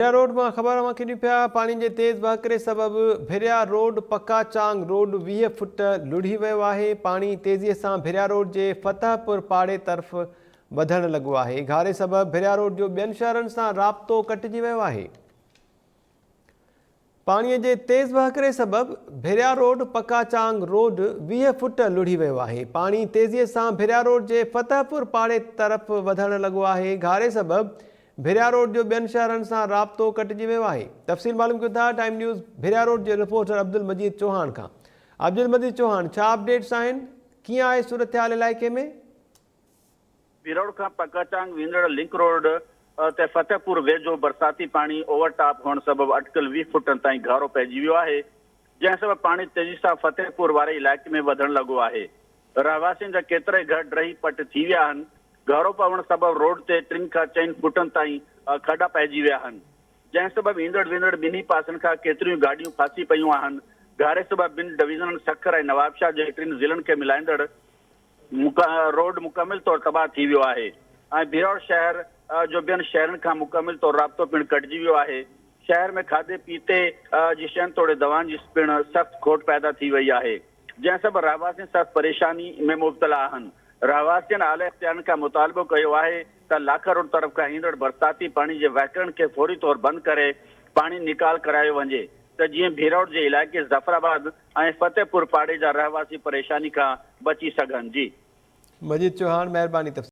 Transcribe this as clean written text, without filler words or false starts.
ڀريا road مان خبر اوهان کي ڏيون پيا پاڻي جي تيز وهڪري سبب ڀريا روڊ پڪا چانگ روڊ 20 فٽ لڙهي ويو آهي پاڻي تيزي سان ڀريا روڊ جي فتح پور پاڙي طرف وڌڻ لڳو آهي گهاري سبب ڀريا روڊ جو ٻين شهرن سان رابطو ڪٽجي ويو آهي. پاڻي جي تيز وهڪري سبب ڀريا روڊ پڪا چانگ روڊ 20 فٽ لڙهي ويو آهي، پاڻي تيزي سان ڀريا روڊ جي فتح پور پاڙي طرف وڌڻ لڳو آهي، گهاري سبب ڀريا روڊ جو ٻين شهرن سان رابطو ڪٽجي ويو آهي. تفصيل معلوم ڪيون ٿا ٽائيم نيوز ڀريا روڊ جي رپورٽر عبدالمجيد چوهاڻ کان. عبدالمجيد چوهاڻ ڇا اپڊيٽس آهن، ڪيئن آهي صورتحال علائقي ۾؟ پيروڙ کان پڪاچانگ ويندڙ لنڪ روڊ تي فتح پور ويجهو برساتي پاڻي اوور ٽاپ هئڻ سبب اٽڪل 20 فٽن تائين گهارو پئجي ويو آهي، جنهن سبب پاڻي تيزي سان فتح پور واري علائقي ۾ وڌڻ لڳو آهي. رهواسين جا ڪيترائي گهر ڊهي پٽ ٿي ويا آهن. گهارو پوڻ سبب روڊ تي ٽن کان چئن فٽن تائين کڏا پئجي ويا آهن، جنهن سبب ايندڙ ويندڙ ٻنهي پاسن کان ڪيتريون گاڏيون ڦاسي پيون آهن. گهاري سبب ٻن ڊويزنن سکر ۽ نوابشاهه جي ٽن ضلعن کي ملائيندڙ روڊ مڪمل طور تباهه ٿي ويو آهي ۽ ڀيروڙ شهر جو ٻين شهرن کان مڪمل طور رابطو پڻ ڪٽجي ويو آهي. شهر ۾ کاڌي پيتي جي شين توڙي دوائن جي پڻ سخت کوٽ پيدا ٿي وئي آهي، جنهن سبب رهواسين سخت پريشاني ۾ مبتلا آهن. رهواسين اعليٰ اختيارين کان مطالبو ڪيو آهي ته لاکا روڊ طرف کان ايندڙ برساتي پاڻي جي وهڪرن کي فوري طور بند ڪري پاڻي نيڪال ڪرايو وڃي ته جيئن ڀيروڙ جي علائقي ظفر آباد ۽ فتح پور پاڙي جا رهواسي پريشاني کان بچي سگهن. جي. مجيد چوهاڻ مهرباني تفصيل.